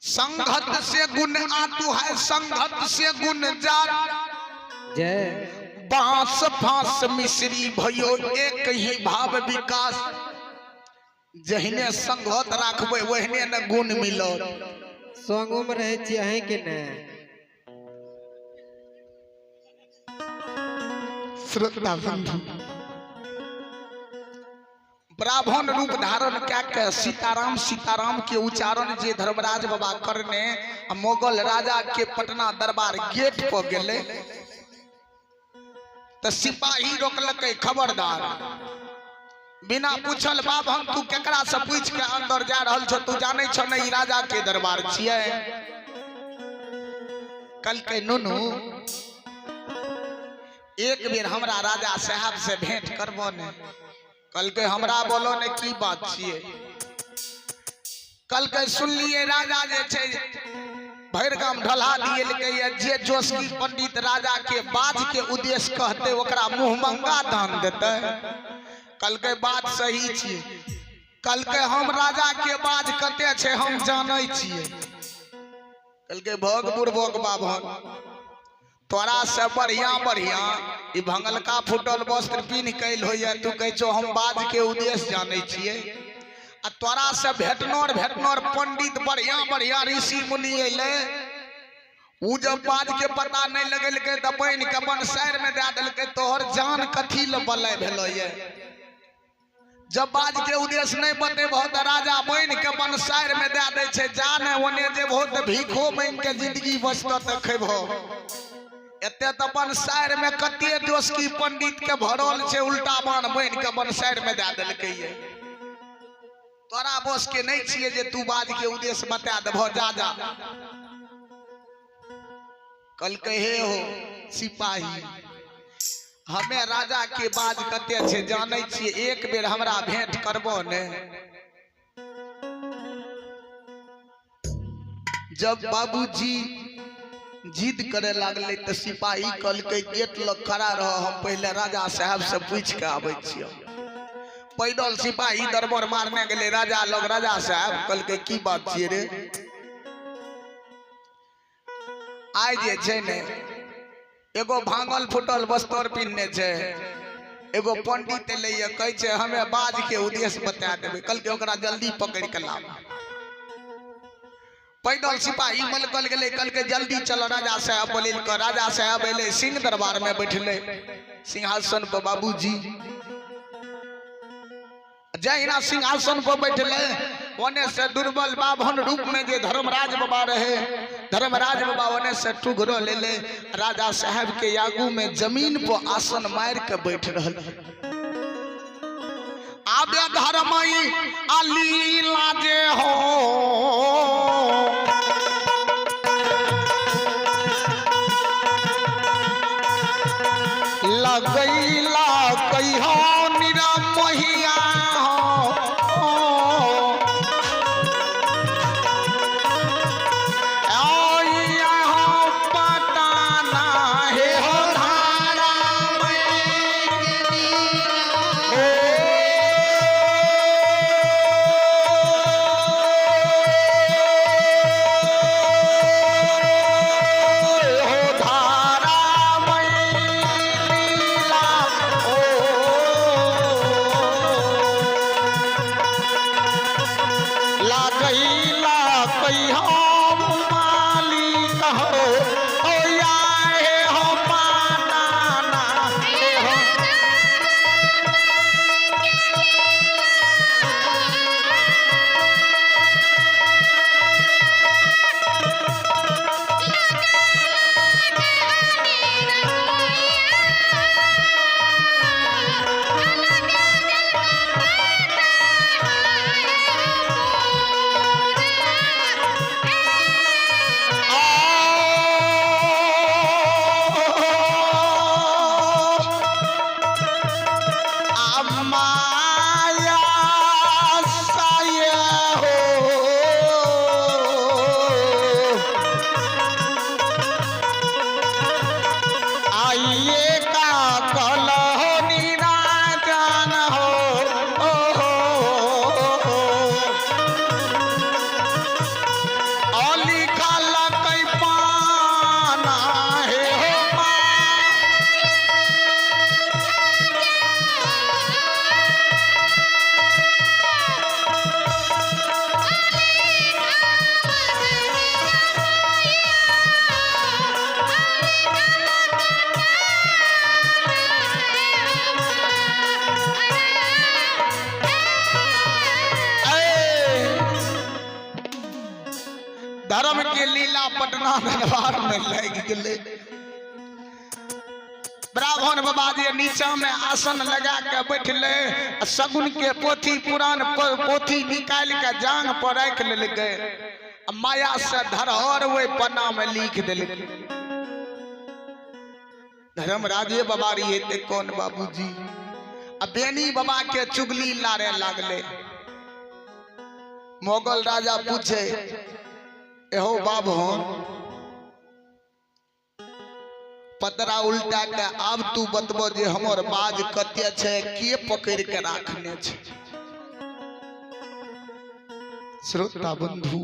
संगत से गुण आतु है, संगत से गुण जात। जय। बांस फांस मिश्री भयो एक ही भाव विकास। जहिने संगत राखबै ओहने ने गुण मिलत। संगो में रहै छी अहीं के ने। श्रोता बंधु, ब्राह्मण रूप धारण कए के सीताराम सीताराम के उच्चारण जे धर्मराज बाबा करने आ मुगल राजा के पटना दरबार गेट पर गेले तो सिपाही रोकलकै, खबरदार, बिना पूछल बाब हम तू केकरा से पूछ के अंदर जा रहल छो? तू जानै छो ने ई राजा के दरबार छियै? कहलकै, नुनू, एक बेर हमरा राजा साहब से भेंट करबो ने। कहलकै, हमरा बोलो ने, की बात छियै? कहलकै, सुनलियै राजा जे छै भरि गाम ढला दिएलकै, जे जोशकी पंडित राजा के बाज के उद्देश्य कहते ओकरा मुँह मंगा दान देतै। कहलकै, बात सही छियै। कहलकै, हम राजा के बाज कते छै हम जानै छियै। कहलकै, भोग बुढ़बोक बाभन, तोरा से बढ़िया बढ़िया ई भंगलका फूटल वस्त्र पिन्ह कैल होइए, तू कहै छौ हम बाज के उद्देश्य जानै छियै? आ तोरा से भेटनर भेटनर पंडित बढ़िया बढ़िया ऋषि मुनि अयलै, उ जब बाज के पता नहीं लगेलकै तऽ बनि के अपन साइर में दए देलकै। तोहर जान कथी लए बलय भेलो ये? जब बाज के उद्देश्य नहीं बतेबहो तऽ राजा बनि के बनसारि में दए दै छै। जा ने ओने जेबहो तऽ भीखो मांगि के जिंदगी बचतऽ तऽ खेबहो। एते तऽ बनसारि में कते दोस्ती पंडित के भरल छै, उल्टा बाण बनि के बनसारि में दए देलकै। ये तोरा बस के नहीं छियै जे तू बाज के उद्देश्य बता देबहो। जा जा। कहलकै, हे हो सिपाही, हमे राजा के बाज कते छै जानै छियै, एक बेर हमरा भेंट करबो ने। जब बाबूजी जिद करे लागले तऽ सिपाही कहलकै, गेट लग खड़ा रह, हम पहिले राजा साहब से पूछि के आबै छियै। पैदल सिपाही दरबार मारने गेलै राजा लग। राजा साहब कहलकै, की बात छियै रे? आइ जे छै ने एगो भांगल फूटल वस्त्र पिन्हने छै एगो पंडित एलैए, कहै छै हमे बाज के उद्देश्य बता देबै। कहलकै, ओकरा जल्दी पकड़ि के लाब। पैदल सिपाही मलकल गेलै। कहलकै, जल्दी चलो, राजा साहब बोलेलकै। राजा साहब एलै, सिंह दरबार में बैठलै सिंहासन पर। बाबूजी जहिना सिंहासन पर बैठले, ओने से दुर्बल बाभन रूप में जे धर्मराज बाबा रहे, धर्मराज बाबा ओने से टुघरो ले ले, राजा साहब के आगू में जमीन पर आसन मार के बैठ रहल। आबे धर्मई अली लाजे हो लगैला कहियो निरमोहिया हो आइया हो पता ना हे हो धारा हो धारा लीला ओ लागैला कहियो मालिक हो ओ या हे हो पाना हे हो। धर्म के लीला पटना दरबार में लागि गेलै। ब्राह्मण बाबा जे नीचा में आसन लगा के बैठले, सगुन के पोथी पुरान पोथी निकाल के जांग पर राख लेलकै, माया से धरहर ओहि पन्ना में लिख देलकै। धर्मराजे बाबा रहिए ते कौन बाबूजी। आ बेनी बाबा के चुगली लारे लागले। मोगल राजा पूछे, एहो बाबू पतरा उल्टा के आब तू बतबो जे हमर बाज कते छै, के पकड़ के राखने छै। श्रोता बंधु,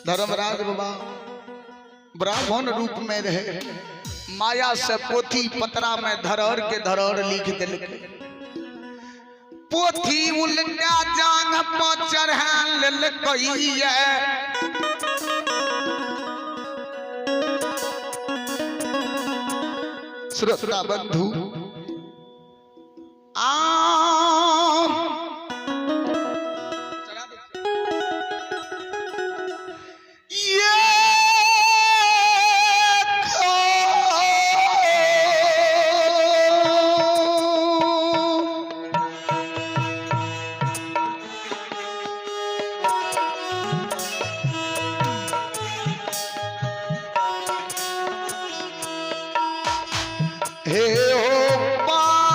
धर्मराज बाबा ब्राह्मण रूप में रहे, माया से पोथी पतरा में धरहर के धरहर लिख देलकै। पोथी उल्टा जांग पर चढ़ा लेलकै। श्रोता बंधु, आम ये हे ओ पाना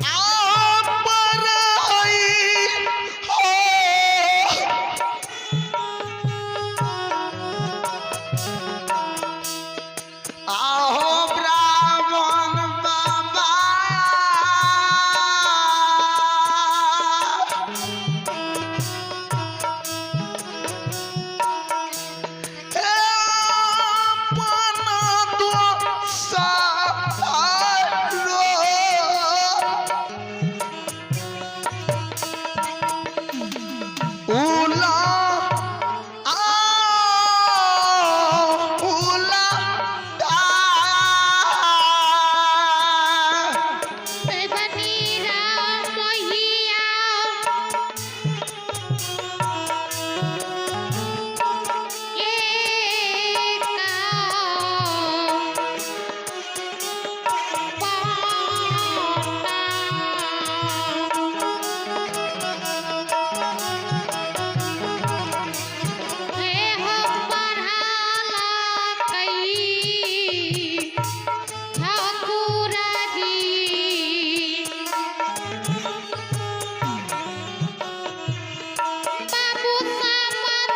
आप रही हो आहो ब्राह्मण बाबा, हे अपन दोसरो उला आ उला दा। ठाकुर जी बाबू सामत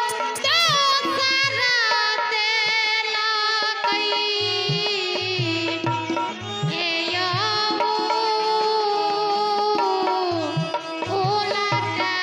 दोसर देलकै। हे यौ उलटा।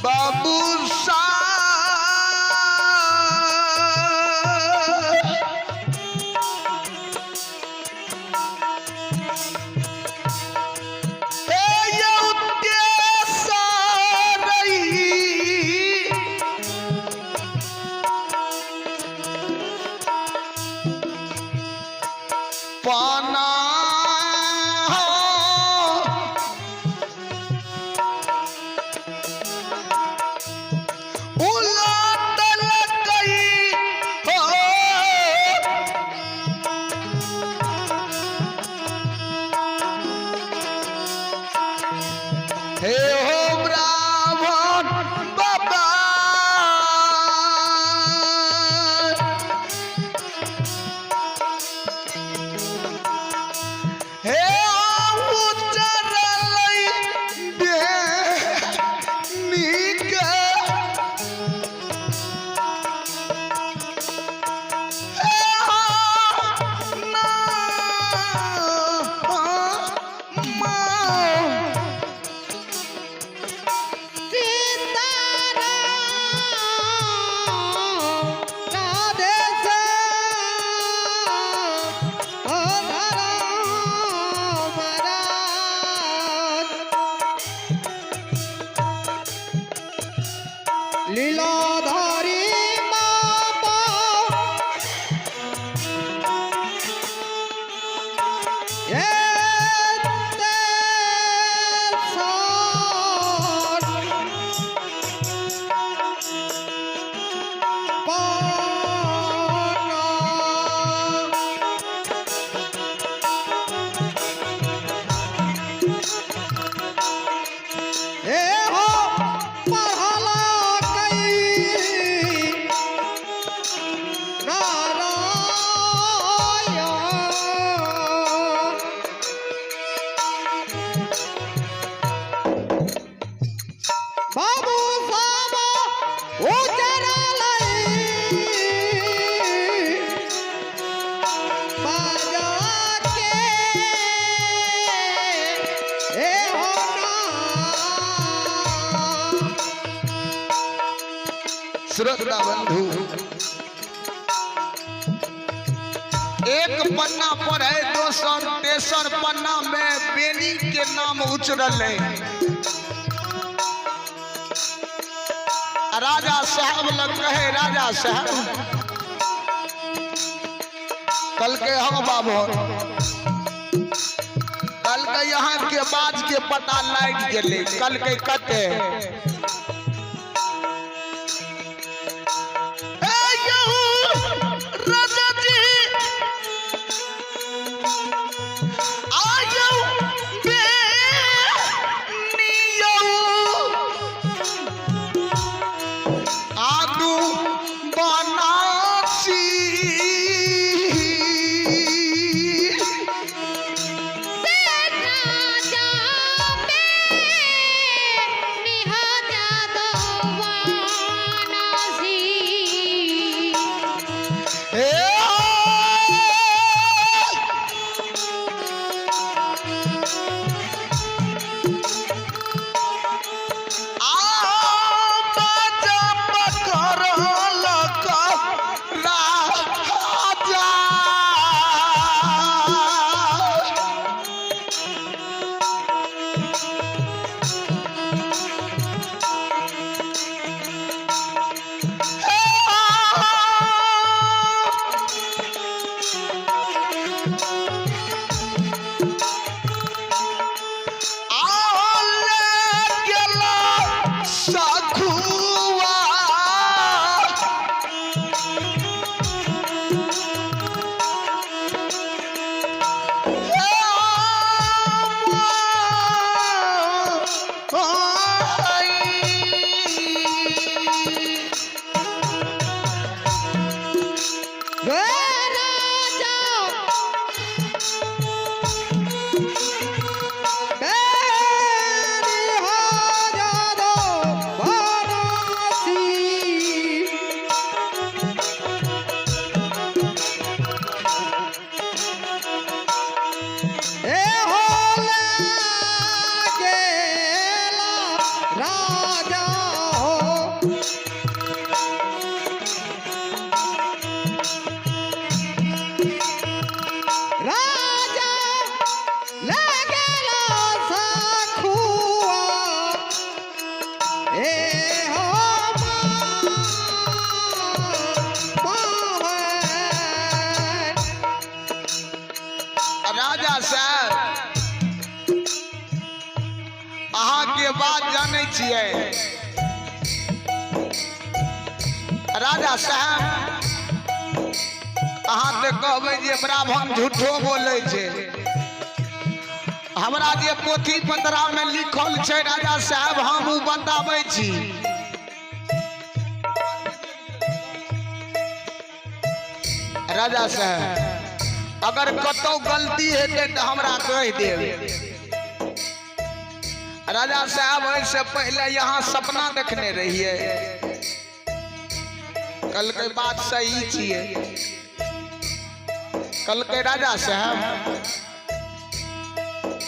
बाबू सा पाना लीलाधारी बाबा ए तेसर पाना। ए हो पढ़ला कई नारायण। बाबू साहब उजरलई बाजा के ए हो ना। श्रोता बंधु, एक पन्ना पर है, दोसर तेसर पन्ना में बेनी के नाम उचरल है। राजा साहब लग कहे, राजा साहब कल के हम बाबू कल के यहाँ के बाज के पता लाग गेले। कल के कते ए यहू राजा जी आयौ बेनियौ आदू बनासी राजा पे निहा जादवानासी। ए आ बाजा पकड़ल राजा। सखुआ वे राजा बेरी हो जादो बनासी। ए हो लागेला राजा हो। राजा लागेला सखुआ ए हो मोहन। राजा साहब अहाँ के बात जानै छियै। राजा साहब अहाँ तऽ कहबै जे ब्राह्मण झूठो बोलै छै। हमरा जे पोथी पतरा में लिखल छै राजा साहब, हम उ बताबै छी। राजा साहब अगर कतौ गलती हेतै तऽ हमरा कहि देब। राजा साहब एहिसँ पहिले यहाँ सपना देखने रहियै। कहलकै बात सही छियै। कहलकै राजा साहब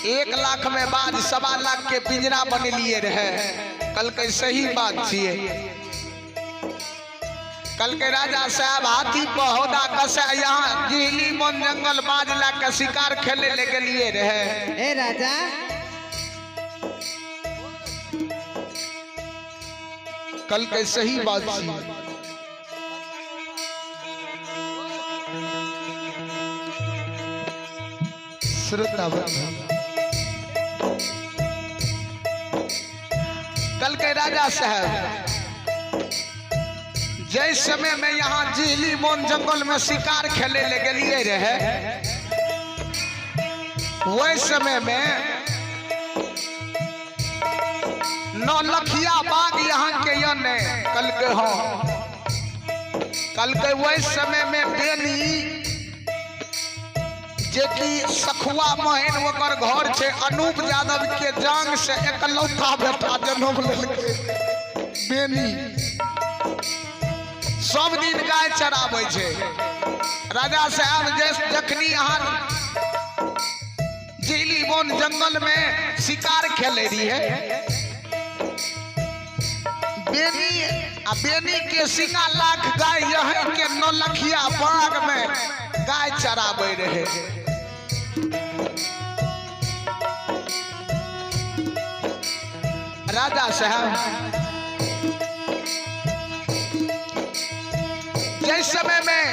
1 लाख में बाज 1.25 लाख के पिंजरा बनेलिए रहे। कहलकै सही बात छियै। कहलकै राजा साहब हाथी पर हौदा कसा यहाँ जिहली वन जंगल बाज ला के शिकार खेले ले गेलिए रहे। ए राजा, कल के सही बात छी। श्रोता बंधु, कल के राजा साहब जै समय में यहाँ जिहली वन जंगल में शिकार खेले ले गेलिए रहे, वही समय में नौलखिया बाग यहाँ के यने कल के हो कल के वही समय में बेनी जे कि सखुआ महीन ओकर घर छे, अनूप यादव के जांग से एकलौता बेटा जन्म लेलकै बेनी, सब दिन गाय चराबै छे। राजा साहब जे जखनी अहाँ जिली वन जंगल में शिकार खेले रही है, बेनी आ बेनी के सिंगा लाख गाय यहीं के नौलखिया बाग में गाय चराबै रहे। राजा साहब जै समय में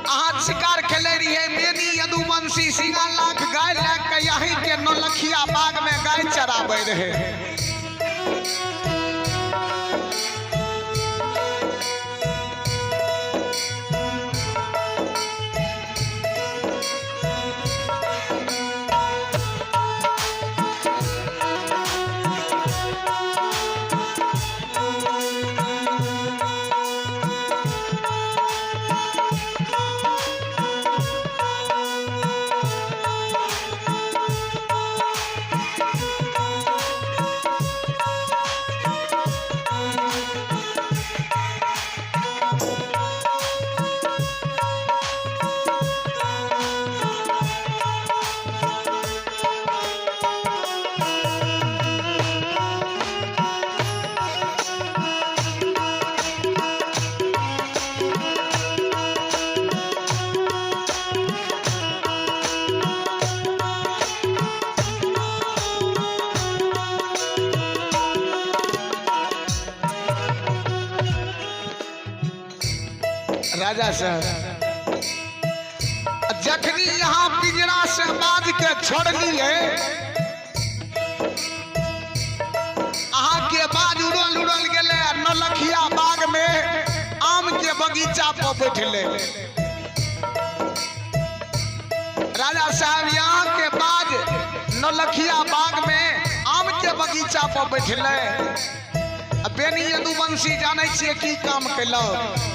अहाँ शिकार खेले रहिए, बेनी यदुवंशी सिंगा लाख गाय लए के यहीं के नौलखिया बाग में गाय चराबै रहे। राजा साहब जखनी यहाँ पिंजरा से बाज के छोड़लिए, अहाँ के बाज उड़ल उड़ल गेले आ नौलखिया बाग में आम के बगीचा पर बैठले। राजा साहब यहाँ के बाज नौलखिया बाग में आम के बगीचा पर बैठले। बेनी यदुवंशी जानै छियै की काम केलक।